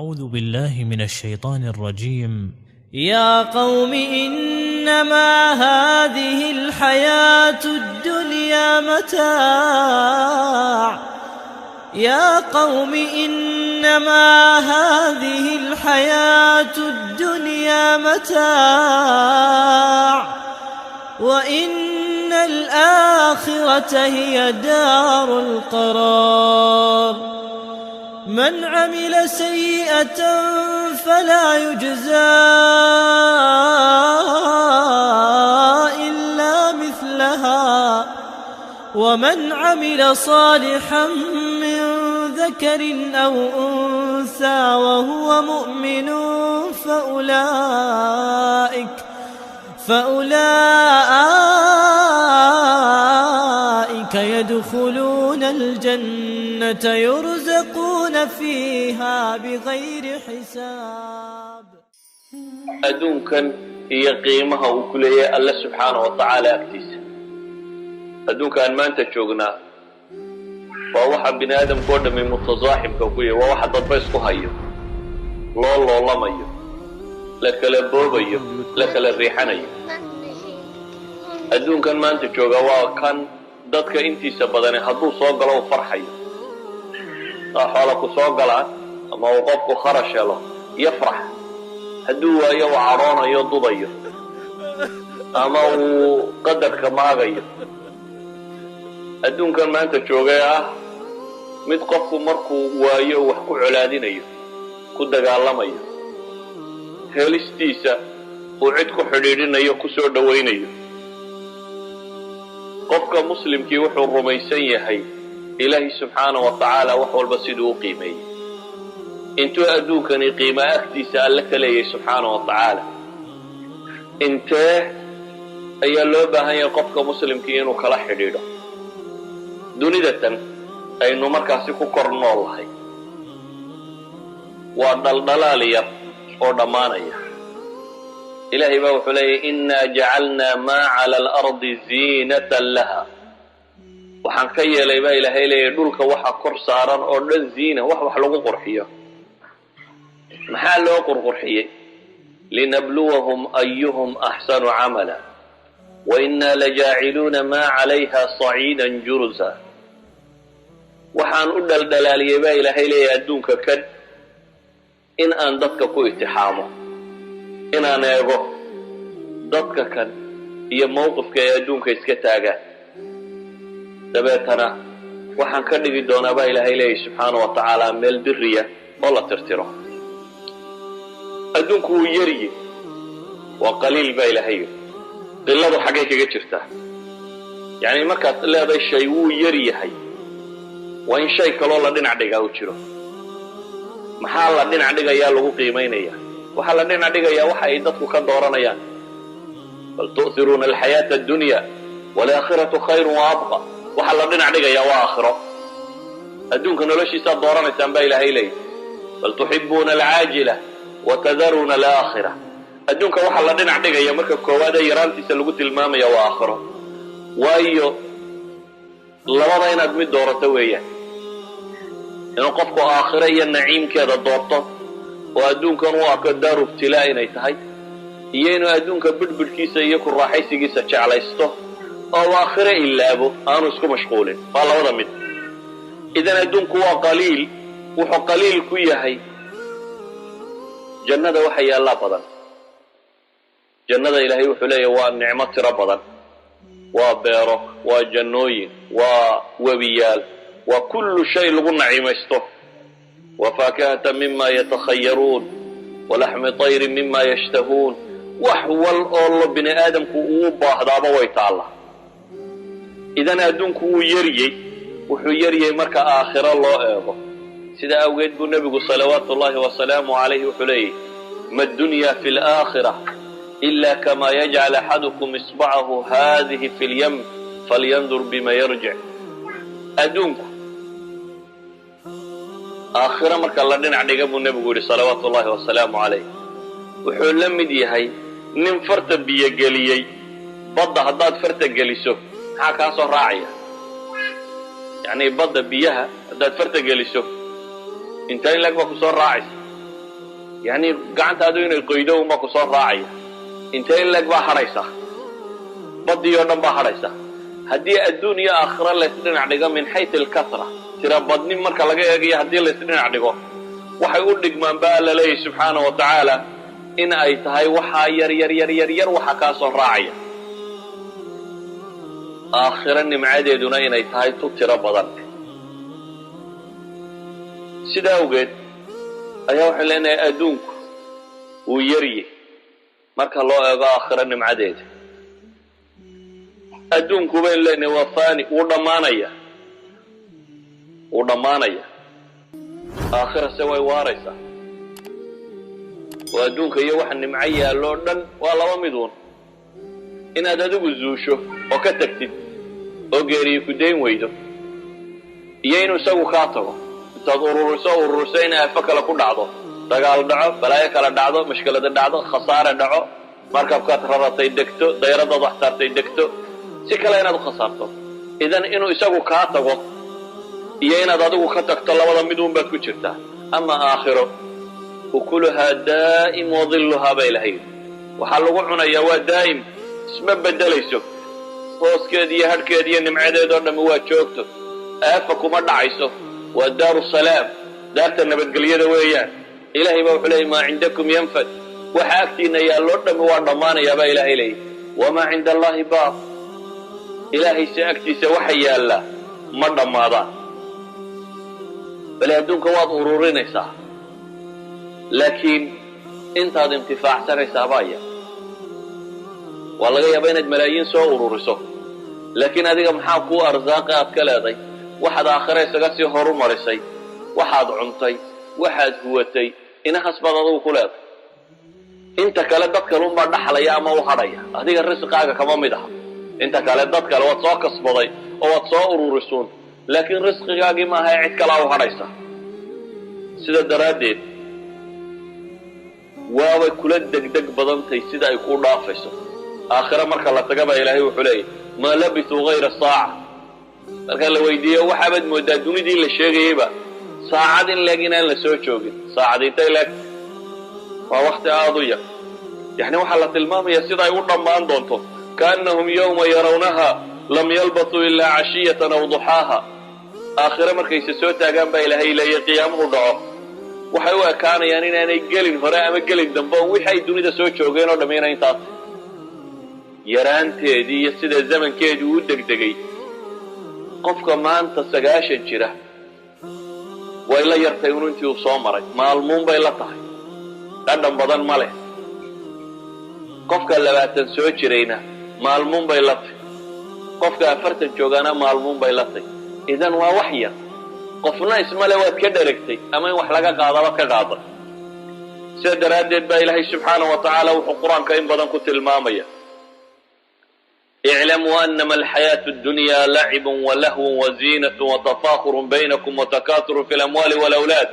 أعوذ بالله من الشيطان الرجيم. يا قوم إنما هذه الحياة الدنيا متاع، يا قوم إنما هذه الحياة الدنيا متاع، وإن الآخرة هي دار القرار. من عمل سيئة فلا يجزى إلا مثلها، ومن عمل صالحا من ذكر أو أنثى وهو مؤمن فأولئك يدخلون الجنة يرزقون فيها بغير حساب. Adduunkan iyo qiimaha uu ku leeyahay Alle subxaana wa tacaala agtiisa. Adduunkaan maanta joognaa waa waxa bini aadamka oo dhammi mutasaaxibka ku yahay, waa waxa dadba isku hayo, loo loolamayo, la kala boobayo, la kala riixanayo. Adduunkan maanta jooga waa kan dadka intiisa badani hadduu soo galo uu farxayo, aa xoola ku soo galaan ama uu qofku kharash helo yafrax, hadduu waayo uu cadhoonayo, dudayo ama uu qadarka maagayo. Adduunkan maanta joogay ah mid qofku markuu waayo wax ku colaadinayo, ku dagaalamayo, helistiisa uu cid ku xidhiidhinayo, ku soo dhowaynayo. Qofka muslimkii wuxuu rumaysan yahay Ilaahi subxaana wa tacaala wax walba siduu u qiimeeyey, intuu adduunkani qiima agtiisa Alle ka leeyahay subxaana wa tacaala. Intee ayaa loo baahan yahay qofka muslimkii inuu kala xidhiidho dunida tan aynu markaasi ku kor nool lahay? Waa dhaldhalaal yar oo dhammaanaya. Ilaahay baa wuxuu leeyahy: "Innaa jacalnaa maa cala alardi ziinatan laha." Waxaan ka yeelay baa Ilaahay leeyahy dhulka waxa kor saaran oo dhan ziina, wax lagu qurxiyo. Maxaa loo qurqurxiyey? "Linabluwahum ayuhum axsanu camala wa innaa lajaaciluuna maa calayha saciidan juruza." Waxaan u dhaldhalaaliyey baa Ilaahay leeyahay adduunka kan in aan dadka ku itixaamo, inaan eego dadka kan iyo mawqifka ay adduunka iska taagaan. Dabeetana waxaan ka dhigi doonaa baa Ilaahay leeyahy subxaana wa tacaala meel biriya oo la tirtiro. Adduunku wuu yaryi, waa qaliil baa Ilaahay yidhi. Qiladu xaggay kaga jirtaa? Yacni markaad leedahay shay wuu yar yahay, waa in shay kaloo la dhinac dhigaa u jiro. Maxaa la dhinac dhigayaa lagu qiimaynaya? Waxaa la dhinac dhigayaa waxa ay dadku ka dooranayaan. "Bal tu'hiruuna alxayaata addunya waalaakhiratu khayrun wa abqa." Waxaa la dhinac dhigayaa waa aakhiro. Adduunka noloshiisaad dooranaysaan baa Ilaahay leeyahy. "Bal tuxibuuna alcaajila watadaruuna alaakhira." Adduunka waxaa la dhinac dhigaya marka koowaad ee yaraantiisa lagu tilmaamaya waa aakhiro. Waayo, labada inaad mid doorato weeyaan: inuu qofku aakhiro iyo naciimkeeda doorto oo adduunkan u arko daaru ibtilaa inay tahay, iyo inuu adduunka bidhbidhkiisa iyo ku raaxaysigiisa jeclaysto oo uu aakhiro ilaabo, aanu isku mashquulin. Waa labada mid. Idan adduunku waa qaliil. Wuxuu qaliil ku yahay jannada waxa yaallaa badan. Jannada Ilaahay wuxuu leeyahy waa nicmo tiro badan, waa beero, waa jannooyin, waa webiyaal, waa kullu shay lagu nacimaysto. "Wa faakihata mima yatakhayaruun walaxmi tayrin mima yashtahuun." Wax wal oo lo bini aadamku uu baahdaaba way taallaa. Idan adduunku wuu yaryey, wuxuu yaryay marka aakhiro loo eego. Sidaa awgeed buu Nebigu salawaatu ullahi wasalaamu calayhi wuxuu leeyahy: "Ma dunya fi laakhira ila kama yajcal axadukum isbacahu hadihi fi lyam falyandur bima yarjic." Adduunku aakhiro marka la dhinac dhiga, buu Nebigu yidhi salawaatu ullahi wasalaamu calayh, wuxuu la mid yahay nin farta biyogeliyey badda. Haddaad farta geliso, maxaa kaa soo raacaya? Yacni badda biyaha haddaad farta geliso, inta in lag baa ku soo raacaysa? Yacni gacantaadu inay qoydo unbaa ku soo raacaya. Intee in leeg baa hadhaysa? Baddii oo dhan baa hadhaysa. Haddii adduun iyo aakhiro laysdhinac dhigo min xaytu alkasra, tira badni marka laga eegayo, haddii laysdhinac dhigo, waxay u dhigmaan ba Alla leeyahy subxaana wa tacaala in ay tahay waxaa yar yar yar yar yar waxa kaa soo raacaya, aakhiro nimcadeeduna inay tahay tu tiro badan. Sida awgeed ayaa waxaan leenahay adduunku wuu yarye marka loo eego aakhiro nimcadeeda. Adduunku baynu leenahay waa fani, wuu dhammaanaya, wuu dhammaanaya. Aakhira se way waaraysaa. Oo adduunka iyo waxa nimco yaallo o dhan waa laba miduun: inaad adigu zuusho oo ka tagtid oo geeriyi ku dayn weydo, iyo inuu isagu kaa tago. Intaad ururiso ururiso in aafo kale ku dhacdo, dagaal dhaco, balaayo kale dhacdo, mashkilada dhacdo, khasaare dhaco, markabkaad raratay degto, dayradaad wax saartay degto, si kale inaad u khasaarto. Idan inuu isagu kaa tago iyo inaad adigu ka tagto, labada mid un baad ku jirtaa. Ama aakhiro ukuluhaa daa'im wa dilluhaa baa Ilahay yidhi. Waxaa lagu cunayaa waa daa'im, isma beddelayso, hooskeed iyo hadhkeed iyo nimcadeed oo dhammi waa joogto, aafa kuma dhacayso. Waa daaru salaam, daarta nabadgelyada weeyaan. Ilahay baa wuxuu leeyay maa cindakum yanfad, waxa agtiina yaalloo dhammi waa dhammaanayaa baa Ilaahay leeyay. Wamaa cinda allahi baaq, Ilaahayse agtiisa waxa yaallaa ma dhammaadaan. Bale adduunka waad ururinaysaa, laakiin intaad intifaacsanaysaa baa yar. Waa laga yaabaa inaad malaayiin soo ururiso, laakiin adiga maxaa kuu arsaaqa aad ka leeday? Waxaad aakhira isaga sii horu marisay, waxaad cuntay, waxaad huwatay, inahaas baad adugu ku leeday. Inta kale dad kalunbaa dhaxlaya ama u hadhaya, adiga risqaaga kama mid aha. Inta kale dad kale waad soo kasbaday oo waad soo ururisuun, laakiin risqigaagii maaha ee cid kalaa u hadhaysa. Sida daraaddeed waabay kula degdeg badantay sida ay kuu dhaafayso. Aakhire marka la taga baa Ilaahay wuxuu leeyahy maa labisuu hayra saaca. Marka la weydiiyo, waxaabaad moodaa dunidii la sheegayeyba saacad in leeg inaan la soo joogin. Saacad intay leeg? Waa wakti aada u yar. Yacni waxaa la tilmaamaya sida ay u dhammaan doonto, kaannahum yawma yarawnaha lam yalbatuu ilaa cashiyatan aw duxaaha. Aakhire markayse soo taagaan baa Ilaahay leeyay, qiyaamuhu dhaco, waxay u ekaanayaan inaanay gelin hore ama gelin dambe oo wixii ay dunida soo joogeen oo dhamm ina intaas yaraanteedii iyo sida zamankeedii uu degdegay. Qofka maanta 90 jira way la yartay unu intii uu soo maray, maalmuun bay la tahay, dhadhan badan ma leh. Qofka 20 soo jirayna maalmuun bay la tahy, qofka 40 joogaana maalmuun bay la tahy. Idan waa wax yar, qofna ismale waad ka dheragtay ama in wax laga qaadaba ka qaada. Sida daraaddeed baa Ilaahay subxaana wa tacaala wuxuu Qur-aanka in badan ku tilmaamaya: iclamuu anama alxayaatu addunya lacibun walahwun waziinatu watafaakurun baynakum watakaaturun fi lamwaali walawlaad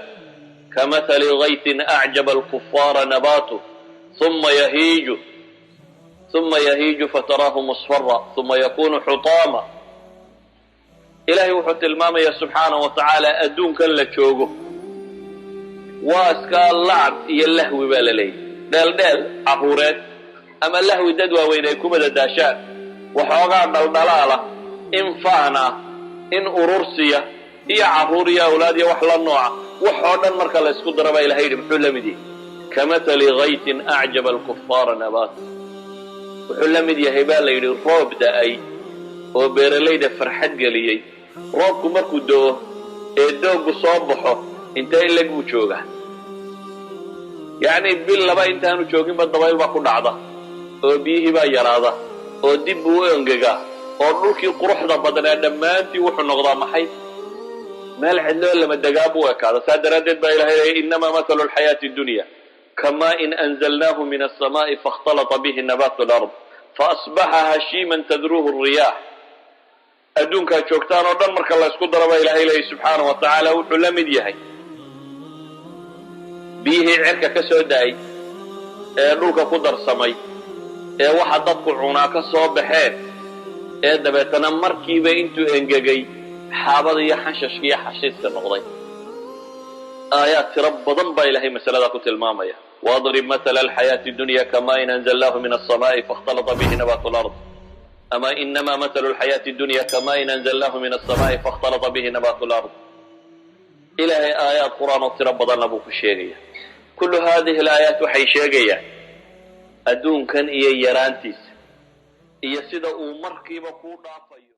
kamathali gaytin acjaba alkufaara nabaatuh uma yahiiju fataraahu musfara uma yakunu xutaama. Ilahay wuxuu tilmaamaya subxaana wa tacaala adduunkan la joogo waa iska lacab iyo lahwi baa la leeyahy, dheeldheel carruureed ama lahwi dad waaweyn ay ku madadaashaan, waxoogaa dhaldhalaala, in faan ah, in urursiya iyo carruur iyo awlaad iyo wax la nooca. Wax oo dhan marka la isku daro baa Ilahay yidhi muxuu la mid yahay? Kamathali gaytin acjaba alkufaara nabaat. Wuxuu la mid yahay baa la yidhi roob da'ay oo beeralayda farxad geliyey. Roobku markuu do'o ee dooggu soo baxo, intee in leg buu joogaa? Yacni bil laba intaanu jooginba dabayl baa ku dhacda oo biyihii baa yaraada oo dib buu u engegaa, oo dhulkii quruxda badnaa dhammaantii wuxuu noqdaa maxay? Meel cidloo lama degaa buu ekaada. Saa daraaddeed baa Ilahay leeyay innamaa mathalu alxayaati addunya kamaa'in anzalnaahu min alsamaa'i faاkhtalata bihi nabaatu alard faasbaxa hashiiman tadruuhu alriyaax. Adduunkaad joogtaan oo dhan marka la isku daro baa Ilahay leeyay subxaana wa tacaala wuxuu la mid yahay biyihii cirka ka soo da'ay ee dhulka ku darsamay ee waxa dadku cunaa ka soo baxeen, ee dabeetana markiiba intuu engegay xaabada iyo xanshashka iyo xashiiska noqday. Aayaad tiro badan baa Ilahay masaladaa ku tilmaamaya. Wadrib mathala alxayaati dunya kamain anzalnahu min alsamaai faاkhtalata bihi nabaatu lard, ama inama mathalu alxayaati dunya kamain anzalnahu min alsamaai faاkhtalata bihi nabaatu lard. Ilaahay aayaad qur-aan oo tiro badanna buu ku sheegaya. Kullu hadihi alaayaat waxay sheegayaan adduunkan iyo yaraantiisa iyo sida uu markiiba kuu dhaafayo.